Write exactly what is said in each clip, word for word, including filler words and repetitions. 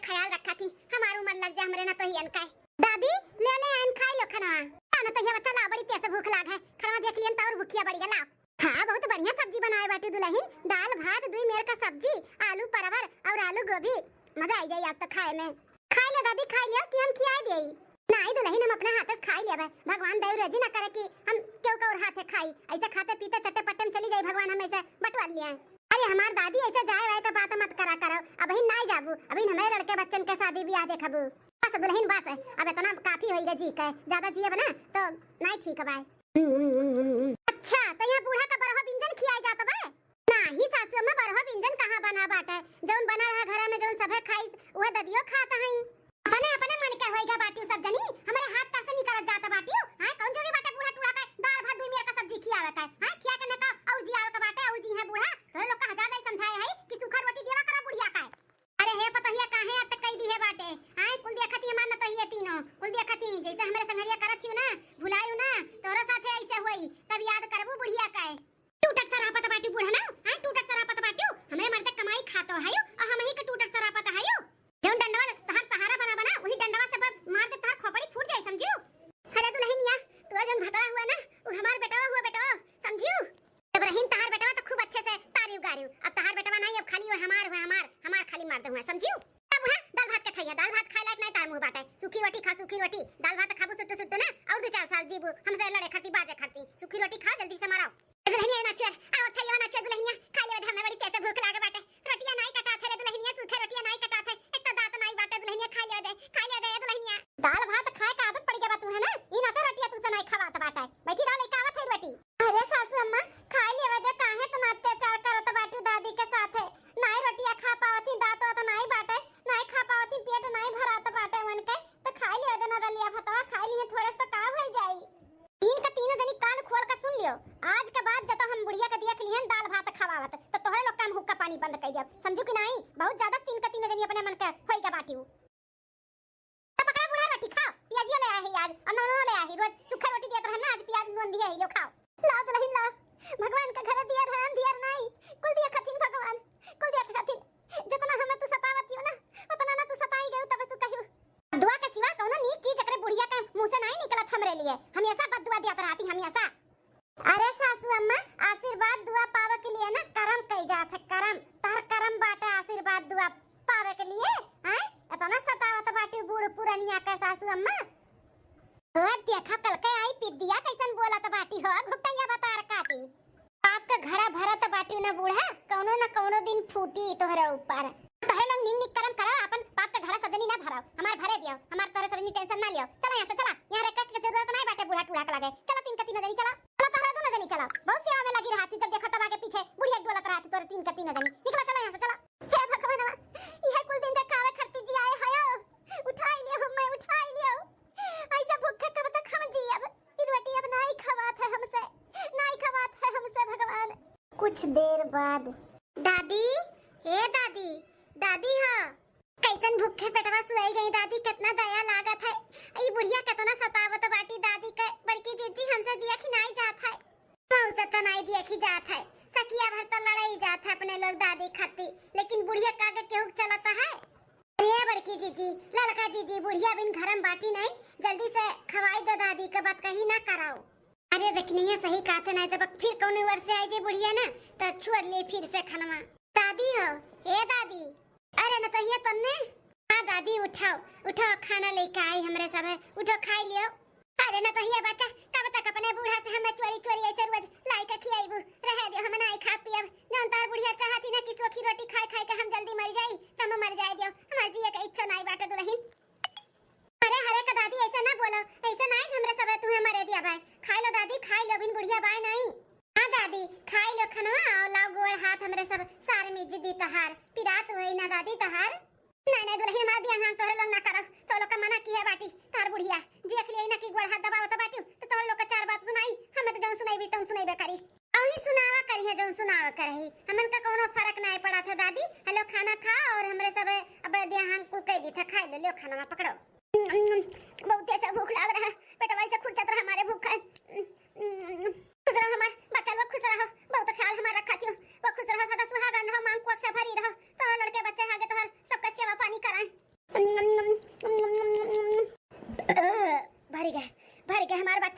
ख्याल रखा थी, हमार उमर लग जा हमरे नतोहियन का। दादी, ले ले आइन खाई लो खनवा। आ नतोहिया बच्चा, लाओ, बड़ी तेज से भूख लाग है। खनवा देख लियन तो और भूखिया बढ़ गया, लाओ। हाँ, बहुत बढ़िया सब्जी बनाए बाटू दुलहिन, दाल भात, दुई मेर का सब्जी, आलू परवर और आलू गोभी। मजा आई जाई आज तो खाए में। खाई ले दादी, खाई लियो कि हम खियाए देई? नाई दुलहिन, हम अपने हाथे से खाई लेबे। भगवान दया राजी ना करे कि हम केहू का और हाथे खाई। ऐसे खाते पीते चट्टे पट्टे में चली जाई, भगवान हम ऐसे बटवा लिया। अरे हमार दादी, ऐसे जाए वाए का बात मत करा करो। अबहिन नाई जाबू, अबहिन हमारे लड़के बच्चन के शादी ब्याह देखबू। बस दुलहिन बस, अब इतना काफी होई रे जी के, ज्यादा जियब ना तो नाई ठीक बाय। अच्छा, तो यहाँ बूढ़ा का बरहो व्यंजन खियाए जात बा? नाही सासू अम्मा, बरहो व्यंजन कहाँ बना बाटे? जौन बना रहा घरा में, जौन सभे खाई, उहे ददियो खात हई। अपने अपने मन के होइगा बाटियो सब जनी, हमरे हाथ तर से निकलत जात बाटियो। हाँ, कौन जरूरी बाटे बूढ़ा टूढ़ा के दाल भात दुई मेर का सब्जी खियावे के? हाँ, खिया के न का और जियावे के बाटे, और जी है बूढ़ा। तोरे लोग का हजार नहीं समझाए है कि सूखा रोटी देवा करा बुढ़िया का। अरे हे पतोहिया, काहे अत कई दिहे बाटे? आय, कुल देखती हमार नतोहिया तीनों, कुल देखती, जैसे हमरे संगरिया करत हियो ना, भुलायु ना, तोरो साथे ऐसे होई, तब याद करबू बुढ़िया का। टूटत सरापत बाटी बूढ़ा ना, आय, टूटत सरापत बाटियो, हमरे मर्दे कमाई खातो हयो, और हमही के टूटत सरापत हयो। जौन डंडवा तहार सहारा बना बना, वही डंडवा से ब-, मार दे तहार खोपड़ी फूट जाए, समझियो? अरे दुलहिनिया, तोर जौन भतरा हुआ ना, वो हमार बेटवा हुआ बेटवा, समझियो? जब रहीन तहार बेटवा तो खूब अच्छे से तारी उगारी। अब तहार बेटवा नहीं, अब खाली वो हमार हुआ, हमार, हमार खाली मार दे हुआ, समझियो? अब बूढ़ा दाल भात के खाइया, दाल भात खाए लायक नहीं तार मुँह बाटे। सूखी रोटी खा, सूखी रोटी, दाल भात खाबू सुट्टू सुट्टू ना, और दो चार साल जीबू हमसे लड़े खाती बाजे खाती। सूखी रोटी खा, जल्दी से मराओ। ए दुलहिनिया नाचे, आवत है ये नाचे दुलहिनिया, खा लेवे दे, हमें बड़ी तेज से भूख लागे बाटे। रोटिया नाई कटात है रे दुलहिनिया, सूखे रोटिया नाई कटात है। एक तो दांत नाई बाटे दुलहिनिया, खा लेवे दे, खा लेवे दे ये दुलहिनिया। दाल भात खाए का आदत पड़ी गवा तू है ना, ई नाते रोटिया तू से नाई खवात बाटे। बैठी रह, लेके आवत है रोटी। अरे सासू अम्मा, खा लेवे दे, काहे इतना अत्याचार करत बाटू दादी के साथे? नाई रोटिया खा पावत ही, दांत वात नाई बाटे, नाई खा पावत ही, पेट नाई भरात बाटे उनके, तो खा लेवे दे ना दलिया भतवा, खा लिए थोड़े से तो का होई जाई। तीन का तीनों जनी कान खोल के सुन लियो, आज के बाद जब हम बुढ़िया के देख लिहन दाल भात खवावत, तो तोहरे लोग का हम हुक्का पानी बंद कर दिया, समझू कि नहीं? बहुत ज्यादा तीन का तीनों जनी अपने मन के होई के बाटी। तो पकड़ा बूढ़ा, रोटी खाओ, पियाजियो ले आए ही आज, और नौनो ले आए ही, रोज सूखा रोटी दिया रहन ना, आज पियाज नून दिया ही, लो खाओ। लाओ दुलहिन लाओ, भगवान का घर दिया रहन, दिया नहीं, कुल दिया खातिन भगवान, कुल दिया खातिन। जितना हमें तू सतावत हो ना, उतना ना तू सताई गयो, तब तू कहियो। दुआ के सिवा कौनो नीक चीज एकरे बुढ़िया के मुंह से नहीं निकलत हमरे लिए। हमेशा बददुआ दियत रहती, हमेशा। अरे सासू अम्मा, आशीर्वाद दुआ पावे के लिए ना करम कई जात है, करम। तहर करम बाटे आशीर्वाद दुआ पावे के लिए, हैं? इतना सतावत बाटी बूढ़ पुरनिया के सासू अम्मा। ओ देखा, कल के आई पिद्दिया कैसन बोलत बाटी हो, घुटैया बतार काटी। पाप का घड़ा भरत बाटी ना बूढ़ा, कौनो ना कौनो दिन फूटी तोहरे ऊपर। तोहरे लोग नीक नीक करम करो, आपन पाप का घड़ा सब जनी ना भराओ, हमार भरे दियो, हमार तोहरे सब जनी tension ना लियो। चला यहाँ से, चला, यहाँ रहे के जरूरत नहीं बाटे बूढ़ा टूढ़ा के लगे। चला तीन का तीनों जनी चला, चला तोहरा दोनों जनी चला। बहुत सेवा में लगी रहती, जब देखा तब आगे पीछे बुढ़िया डोलत रहती तोहरे तीन का तीनों जनी। निकला, चला यहाँ से, चला। हे भगवानवा, यह कुल दिन देखावे खरती जी आए हयो, उठाई लियो हमें, उठाई लियो। ऐसे भूखे कब तक हम जियब? ई रोटी अब नाई खवात है हमसे, नाई खवात है हमसे भगवान। कुछ देर बाद। दादी, हे दादी, दादी हो। कैसन भूखे पेटवा सुआई गई दादी, कितना दया लागत है। ई बुढ़िया कितना सतावत बाटी दादी के। बड़की जीजी हमसे दिया खिनाई जात है। बहुत से तो नाई दिया खी जात है, सखिया भर तो लड़ाई जात है अपने लोग दादी खाती, लेकिन बुढ़िया का आगे केहू चलता है? अरे बड़की जीजी, लड़का जीजी, बुढ़िया बिन घर में बाटी नहीं, जल्दी से खवाई दो दादी के, बात कहीं ना कराओ। अरे देखनिया सही कहते नहीं तो फिर कौन ओर से आई जे बुढ़िया ना, तो छोड़ ले फिर से खनवा। दादी हो, हे दादी। अरे नतोहिया तन्ने। हाँ दादी उठाओ, उठाओ खाना लेके आई हमरे सब, उठो खाई लियो। अरे नतोहिया बच्चा, कब तक अपने बूढ़ा से हमें चोरी चोरी ऐसे रोज लाई के खियाईबू? रहे दियो, हम नाई खा पियब। जौन तार बुढ़िया चाहती ना कि सूखी रोटी खाए खाए के हम जल्दी मर जाई, त हम मर जाए दियो। हमार जिए के इच्छा नाई बाटे दुलहिन। अरे हरे का दादी, ऐसे ना बोलो, ऐसे नाई हमरे सबे तुम्हें मरे दिया भाई। खाई लो दादी, खाई लो, बिन बुढ़िया बाय नाई। हाँ दादी, खाई लो खनवा, आओ लाओ गोड़ हाथ हमरे सब सारे मिज दी तहार। पिरात होई ना दादी तहार। नहीं, नहीं दुलहिन, हमार दिया हांग तोहरे लोग ना करो, तो लोग का मना की है बाटी। तार बुढ़िया देख लिया ना कि गोड़ हाथ दबावत बाटी, तो तोहरे लोग का चार बात सुनाई, हमें तो जौन सुनाई भी तौन सुनाई बेकारी। अउही सुनावा करिहे जौन सुनावा करही, हमन का कौनो फर्क नाय पड़त है दादी। हेलो, खाना खा और हमरे सब अब देहान कुल कह दी था, खाई लो, लो खाना पकड़ो। बहुत ऐसा भूख लाग रहा, पेटवा ऐसे खुरचत रहा हमारे भूख है। खुश रहो हमार बच्चा लोग, खुश रहो, बहुत ख्याल हमार रखा थियो, वो खुश रहो, सदा सुहागन रहो, मांग कुआ से भरी रहो, तोहर लड़के बच्चे आगे तोहर सबका सेवा पानी कराए।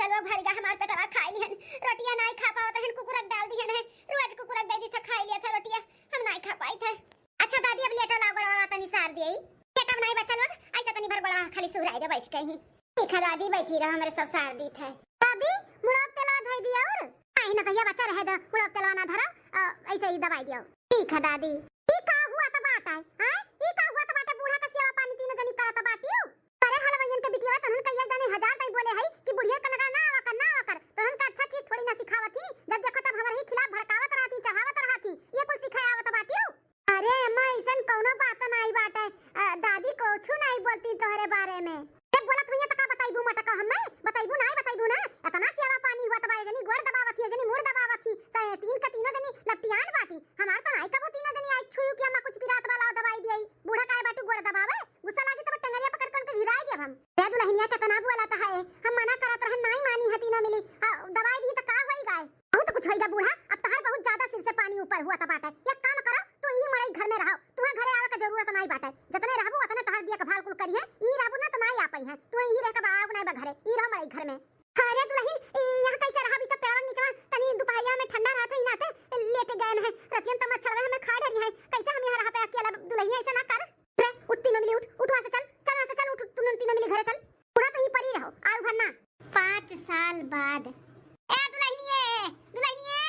लोग भर गा हमार पेटवा खाइ लिहन, रोटिया नाहीं खा पावत हन, कुकुरक डाल दिहन है, रोज कुकुरक दे दी था, खाइ लिया था रोटिया, हम नाहीं खा पाई थे। अच्छा दादी, अब लेटो, लाओ गोड़वा तनी सार दियई। लेटब नाहीं बच्चा लोग, ऐसा तनी भर गोड़वा खाली सुहराइ दे बैठ के ही। ठीक है दादी, बैठी रहो, हमरे सब सार दी थे। दादी, मुड़वा तेलवा धइ दिया और। नाहीं ना भैया, बच्चा रहे दो, मुड़वा तेलवा ना धरो, अ, ऐसे ही दबाइ दियो। ठीक है दादी। ई का हुआ त बात है, हैं? ई का हुआ त बात है, बूढ़ा का सेवा पानी तीनों जनी करत बाटियो? अरे हलवाइयन के बिटिया, तनन कइया जाने हजार दाई बोले है कि बुढ़िया का लगा ना आवा कर, ना आवा कर। तनन का अच्छा चीज थोड़ी ना सिखावत ही, जब देखो तब हमरे ही खिलाफ भड़कावत रहती, चढ़ावत रहती। ये कुल सिखाए आवत बाटियो? अरे अम्मा, ऐसन कौनो बात नाहीं बाटे। अ, दादी कुछ नाहीं बोलती तोहरे बारे में। ए, बोलत हुइया त का बताइबू मटका हम्मे? बताइबू नाहीं, बताइबू ना? इतना सेवा पानी हुआ त बा, जनी गोड़ दबावत ही, जनी मुड़ दबावत ही। त तीन के तीनों जनी लपटियान बाटी। हमार त नाहीं कबो तीनों जनी आई छुयू कि अम्मा कुछ पिरात बा, लाओ दबाइ दियई। बूढ़ा काहे बाटू गोड़ दबावे? गुस्सा लागी तब टंगरिया पकड़ के उनके गिराइ देब हम। ए दुलहिनिया केतना बोलत है, हम मना करत रहन, नाहीं मानी है तीनों मिली। आ, दबाइ दी त का होई गाय? बहुत कुछ होइगा बूढ़ा, अब तहार बहुत ज्यादा सिर से पानी ऊपर हुआ त बाटे। एक काम करो, तू इही मड़ई घर में रहो, तुहे घरे आवे के जरूरत नाहीं बाटे। जतने रहबू उतने तहार देखभाल कुल करिहे, इही रहबू ना त नाहीं आ पइहे। तू इही रह के बा, आवे नाहीं बा घरे, इही रहो मड़ई घर में। अरे दुलहिन, ई यहाँ कैसे रहबी त पेड़वा नीचवा तनी दुपहरिया में ठंडा रहत है, इनाते लेट गए हैं। रतियन त मच्छरवा हमें खा डरी है, कैसे हम यहाँ रह पे अकेला? दुलहिनिया ऐसे ना कर। रे, उठ तीनों मिली उठ, उठ वहाँ से चल, चल वहाँ से चल, उठ, उठ, तुम तीनों मिली घरे चल। पूरा तो ही परी रहो, आयु भर ना। पाँच साल बाद। ए दुलहिनिये, दुलहिनिये,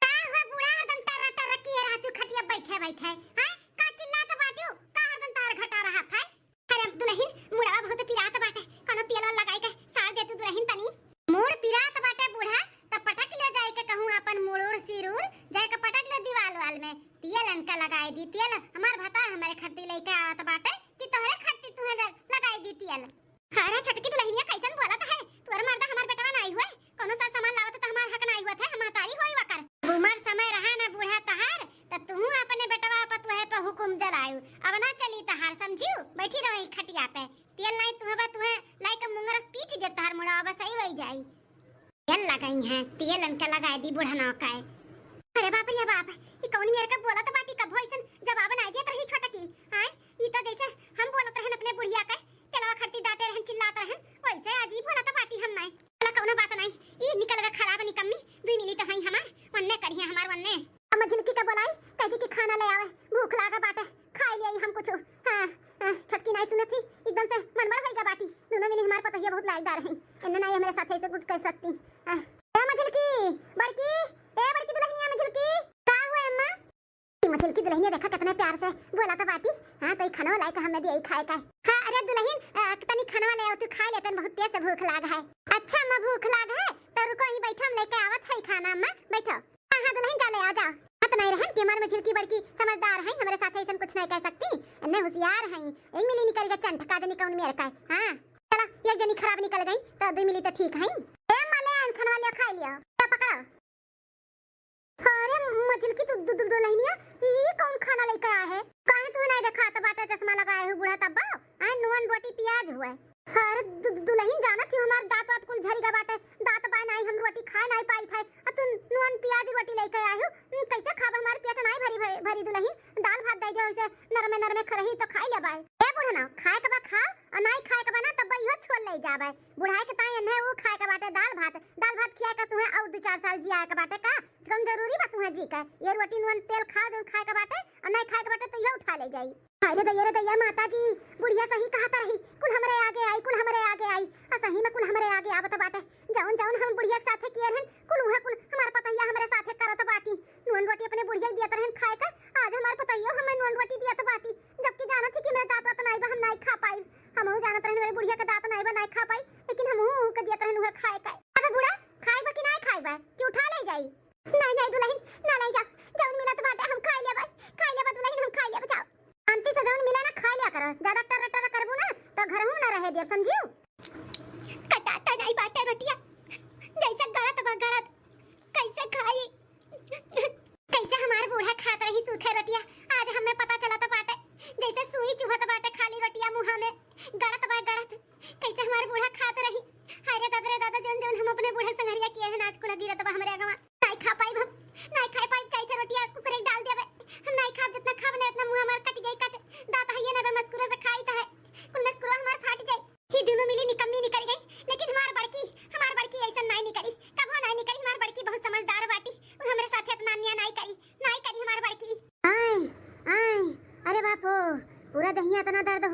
का हुआ बूढ़ा, हरदम टर्रा टर्रा किए रहतू खटिया बैठे बैठे, हैं? का चिल्लात बाटू? का हरदम तार घटा रहत है? अरे दुलहिन, मुड़वा बहुत पिरात बाटे, कौनो तेल वाल लगाई के सार दे तू दुलहिन तनी। मुड़ पिरात बाटे बूढ़ा, त पटक ले जाए के कहूँ अपन मुड़ुर सिरुर, जाए के पटक ले दीवाल वाल में। तेल इनका लगाए दी तेल, हमार भतार हमरे खट्टी लेके आवत बाटे कि तोहरे खट्टी तुहे ल-, लगाए दी तेल। अरे छोटकी दुलहिनिया कैसन बोलत है? तोर मर्दा हमार बेटवा नाई हुए, कौनो सा सामान लावत त हमार हक नाई हुआ थे, हम महतारी होई वकर। उमर समय रहा ना बूढ़ा तहार, त तू अपने बेटवा पर तुहे पर हुकुम जलायु। अब ना चली तहार, समझियो? बैठी रहो ई खटिया पे। तेल नाई तुहे बा, तुहे लाई के मुंगरस पीट दे तहार मुड़ा, बस सही होई जाई। तेल लगाई है, तेल इनका लगाए दी बूढ़ा ना काए। अरे बाप रे बाप, ई कौन मेर के बोलत बाटी, कभो ऐसन जवाब ना देत रही छोटकी। आय, ई तो जैसे हम बोलत रहन अपने बुढ़िया के, तेलवा खरती डांटे रहन, चिल्लात रहन, वैसे आज ई बोलत बाटी हम मैं। चला कौनो बात नहीं, ई निकल गए खराब निकम्मी, दुई मिली तो हई हमार, वन्ने करिए हमार वन्ने। अम्मा झिलकी के बोलाई, कह दी कि खाना ले आवे, भूख लागा बाटे, खाई ले आई हम कुछ। हाँ, हाँ, छोटकी नहीं सुनत थी, एकदम से मनबड़ होइगा बाटी। दोनों मिली हमार पतोहिया बहुत लायकदार है, इन्ने नहीं हमारे साथ ऐसे कुछ कर सकती। हाँ। ए अम्मा झिलकी, बड़की, ए बड़की दुलहिनिया अम्मा झिलकी, का हुआ अम्मा? ई मझिलकी दुलहिनिया देखा कितने प्यार से बोला तो बाटी। हाँ, तो ई खनवा लाए के हमें दिया खाए का। हाँ, अरे दुलहिन, अ, तनी खनवा ले आओ, तू खा लेतन, बहुत तेज से भूख लाग है। अच्छा अम्मा, भूख लाग है, तो रुको, ही बैठो, हम लेके आवत है खाना अम्मा, बैठो। हाँ, हाँ दुलहिन, जा ले आ, जा। हाँ, तो नहीं रहन कि हमार मझिलकी बड़की समझदार है, हमारे साथ ऐसन कुछ नहीं कह सकती, इन्ने होशियार है, एक मिली निकल गया चंट का जनी कौन मेर का है। हाँ, चला, एक जनी खराब निकल गई, तो दो मिली तो ठीक है। ए अम्मा, ले आन खनवा ले खा लिया, तो पकड़ो। अरे मझिलकी दु-, दु-, दु-, दुलहिनिया, ई कौन खाना लेके आए है? काहे तू नहीं देखात बाटे चश्मा लगाए हो बूढ़ा तब्बा? आए नून रोटी प्याज हुए। अरे दु-, दु-, दुलहिन जानत ही हमार दांत वात कुल झरिगा बाटे, दांत बाय नहीं हम रोटी खाए नहीं पाई थे, आ तू नून प्याज रोटी लेके आए हो, हम्म, कैसे खाब? हमार पेट नहीं भरी, भरी, भरी दुलहिन, दाल भात दे दे उसे नरमे नरमे खरही तो खाई ले बाय। ए बूढ़ा ना, खाए के बा खाओ, और नहीं खाए के बा ना तब इहो छोड़ ले जाबे। बुढ़ाई के ताई एन्हे ऊ खाए के बाटे दाल भात, दाल भात खिया के तुहे और दो चार साल जिया के बाटे का? कौन जरूरी बा तुहे जी के? ये रोटी नून तेल खाओ जौन खाए के बाटे, और नहीं खाए के बाटे तो इहो उठा ले जाई। अरे दैया रे दैया माता जी, बुढ़िया सही कहत रही, कुल हमरे आगे आई, कुल हमरे आगे आई, और सही में कुल हमरे आगे आवत बाटे। जौन जौन हम बुढ़िया के साथे किए रहन, कुल उहे कुल हमार पतोहिया हमरे साथे करत बाटी। नून रोटी अपने बुढ़िया के दियत रहन खाए के, आज हमार पतोहियो हमें नून रोटी दियत बाटी, जबकि जानत ही कि मेरे दांत वात नाई बा, हम नाई खा पाई। हमहू जानत रहन मेरे बुढ़िया के दांत नाई बा, नाई खा पाई, लेकिन हमहू उहू के दियत रहन उहे खाए के। अबे बूढ़ा, खाए बा कि नाई खाए बा कि उठा ले जाई? नहीं, नहीं दुलहिन, ना ले जा, जौन मिलत बाटे हम खाई लेबे, खाई लेबे दुलहिन, हम खाई लेबे, जाओ। शांति से जौन मिले ना खाई लिया करो, ज्यादा टर टर करबू ना तो घर हूँ ना रहे देब, समझियो? कटाता नहीं बाटे रोटिया, जैसे गलत बा गलत, कैसे खाई? कैसे हमार बूढ़ा खात रही सूखे रोटिया, आज हमें पता चला तो बाटे, जैसे सुई चुभत बाटे खाली रोटिया मुँहा में, गलत बा गलत, कैसे हमार बूढ़ा खात रही। हाय रे दादा रे दादा, जौन जौन हम अपने बूढ़े संघरिया किए हैं, आज कुल गिरत बा हमरे अगवा। नाई खा पाई हम, नाई खा पाई, चाहे थे रोटिया कुकरे डाल देबे, हम नाई खाब, जितना खाब ना इतना मुँह हमार कट जाई कट, दांत हइये ना बे, मस्कुरा से खाई त है, कुल मस्कुरा हमार फाट जाई। ही दोनों मिली निकम्मी निकल गई, लेकिन हमार बड़की, हमार बड़की ऐसन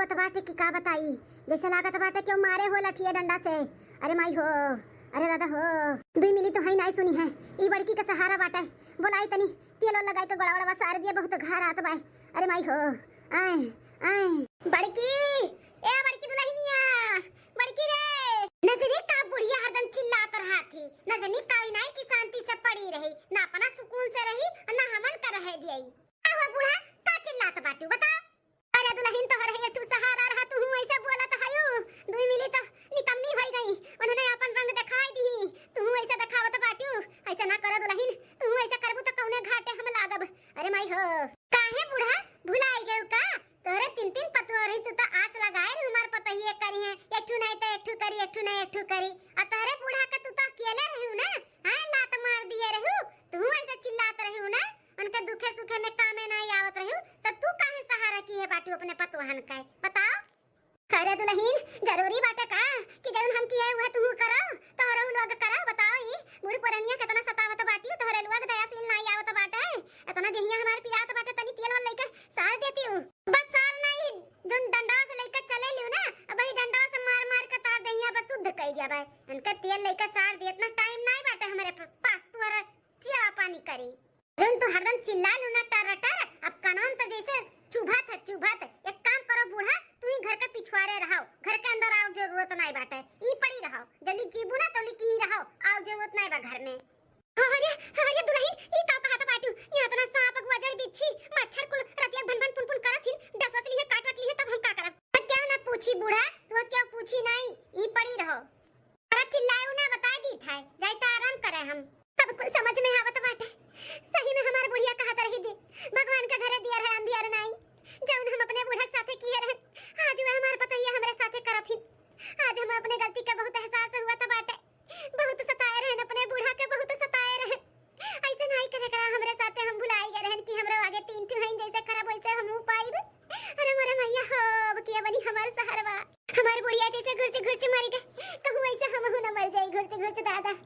तो बाटे कि का बताई, जैसे लागत बाटे केहू मारे हो लठिया डंडा से। अरे माई हो, अरे दादा हो, दुई मिली तो हई नाई सुनी है, ई बड़की का सहारा बाटे। बोलाई तनी, तेल ओल लगाई के गोड़ा वोड़ा सार दिया, बहुत घर आत बाय। अरे माई हो, आय, आय। बड़की, ए बड़की दुलहिनिया, बड़की रे। न जनी का बुढ़िया हरदम चिल्लात रहा थी, न जनी का ई नाई की शांति से पड़ी रही, ना अपना सुकून से रही, ना हमन का रहे दियई। का हो बूढ़ा, का चिल्लात बाटू, बता। अरे दुलहिन, तोहर है एक ठू सहारा रहा, तुहू ऐसे बोलत हयू। दुई मिली तो निकम्मी होई गई, उन्होंने अपन रंग दिखाई दी, तुहू ऐसे दिखावत बाटू। ऐसे ना करो दुलहिन, तुहू ऐसे करबू तो कौने घाटे हम लागब। अरे माई हो, काहे बूढ़ा, भुलाई गयू का? तोहरे तीन तीन पतोह रही, तू तो आस लगाए रही हमार पतोहिए करी है, एक ठू नहीं तो एक ठू करी, एक ठू नहीं एक ठू करी। आ तोहरे बूढ़ा का तू तो अकेले रहू ना, हाँ, लात मार दिए रहू, तुहू ऐसे चिल्लात रहू ना। उनके दुखे सुखे में कामे नाई आवत रही, त तू काहे सहारा किहे बाटू अपने पतोहन का, बताओ? अरे दुलहिन, जरूरी बाटे का कि जौन हम किहे उहे तुहू करो, तोहरो लोग करो? बताओ, ई बूढ़ पुरनिया केतना सतावत बाटी, तोहरे लोग दयाशील नाई आवत बाटे। एतना देहिया हमार पिरात बाटे, तनी तेल वाल लइके सार देती हूँ। बस सार नाई, जौन डंडा से लइके चले लियो ना, अब वही डंडा से मार मार के तार देहिया बस शुद्ध कई दिया भाई। इनके तेल लइके सार दे, इतना टाइम नाई बाटे हमरे प-, पास तोहरे सेवा पानी करी। जौन तू हरदम चिल्लाए लू ना टर टर, अब कनवा में तो जैसे चुभत है, चुभत है। एक काम करो बूढ़ा, तू ही घर के पिछवाड़े रहो, घर के अंदर आओ जरूरत नाई बाटे, ई पड़ी रहो, जल्दी जीबू ना तौली की रहो, आओ जरूरत नाई बा घर में। अरे, अरे दुलहिन, ई का कहत बाटू? यहाँ इतना सांप, ग्वाजर, बिच्छी, मच्छर कुल रतिया भन भन पुन पुन करत हिन, डसवस लिहे, काट वाट लिहे, तब हम का करब? तो क्यों ना पूछी बूढ़ा, तू क्यों पूछी नाई, ई पड़ी रहो। अरे चिल्लायू ना, बताई दी था, जाई त आराम करे हम। अब कुल समझ में आवत बाटे। सही में हमार बुढ़िया कहत रही दी, भगवान के घरे दियर है, अंधियर नाई। जौन हम अपने बूढ़ा के साथे किहे रहन, आज वह हमार पतोहिया हमरे साथे करत हिन। आज हम अपने गलती के बहुत एहसास हुआ त बाटे। बहुत सताए रहन अपने बूढ़ा के, बहुत सताए रहन। ऐसे नाई करे करा हमरे साथे, हम भुलाई गए रहन कि हमरो आगे तीन ठो हईन, जैसे करब वैसे हमहू पाइब। अरे मोरे मैया हो, अब के बनी हमार सहारवा? हमार बुढ़िया जैसे घुरच घुरच मर गए, कहूँ ऐसे हमहू न मर जाई घुरच घुरच दादा।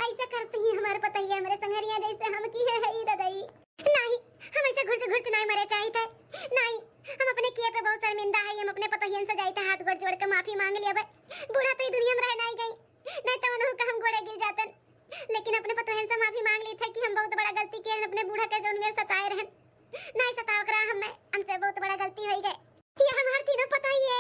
ऐसे करत ही हमार पतोहिया हमरे संगरिया जैसे हम किहे है ई ददई। नाई, हम ऐसे घुरच घुरच नाई मरे चाहित है। नाई, हम अपने किए पे बहुत शर्मिंदा है, हम अपने पतोहियन से जाइत है हाथ गोड़ जोड़ के माफी मांग लिया बे। बूढ़ा तो ई दुनिया में रह नाई गई, नहीं तो उन्हों का हम गोड़े गिर जातन। लेकिन अपने पतोहियन से माफी मांग ली था कि हम बहुत बड़ा गलती किए हैं, अपने बूढ़ा के जौन में सताए रहन। नाई सताओ करा हमें, हमसे बहुत बड़ा गलती होई गए। ये हमार तीनों पतोहिए।